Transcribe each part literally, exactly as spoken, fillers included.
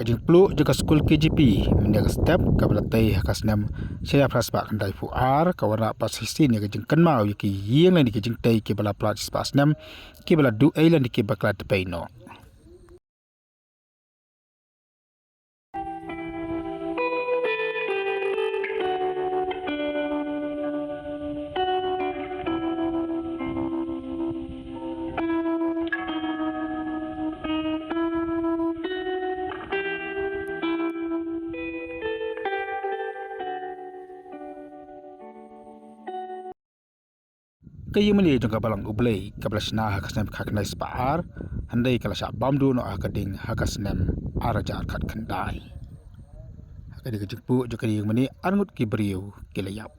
Jingpluh jong ka skul K J P mynne ka step kaba la tei ha ka snem shihajar phra spah khyndai phew ar ka wanrah pat shisien ïa ka jingkynmaw ïa ki ïing lane ki jingtei kiba la plat shispah snem, kiba la duh ei lane kiba la tepei noh. Ka ïingmane jong ka Balang U Blei kaba la shna ha ka snem khatkhyndai spah ar, hynrei ka la shah bam duh noh ha ka ding ha ka snem arhajar khatkhyndai. Ha kane ka jingpluh jong ka ïingmane arngut ki briew ki la ïap.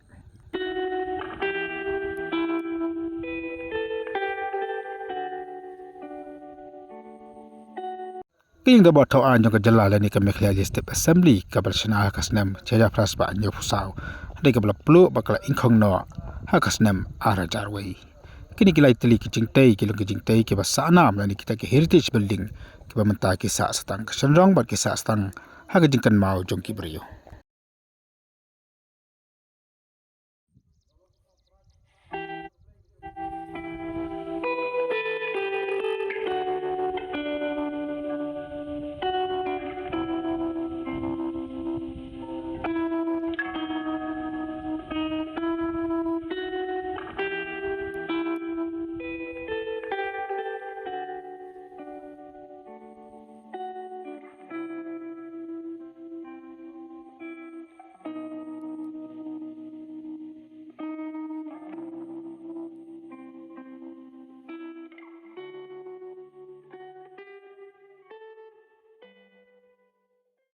Ka ïing dorbar thaw aiñ jong ka jylla lane ka Meghalaya Legislative Assembly kaba la shna ha ka snem shihajar phra spah hynñiew phew saw, hynrei kaba la pluh bad ka la ingkhong noh ha ka snem arhajar wei. Kine ki lai tylli ki jingtei ki long ki jingtei kiba sah nam lane kita ki heritage building kiba mynta ki sah satang ka shynrong bad ki sah satang ha ka jingkynmaw jong ki briew.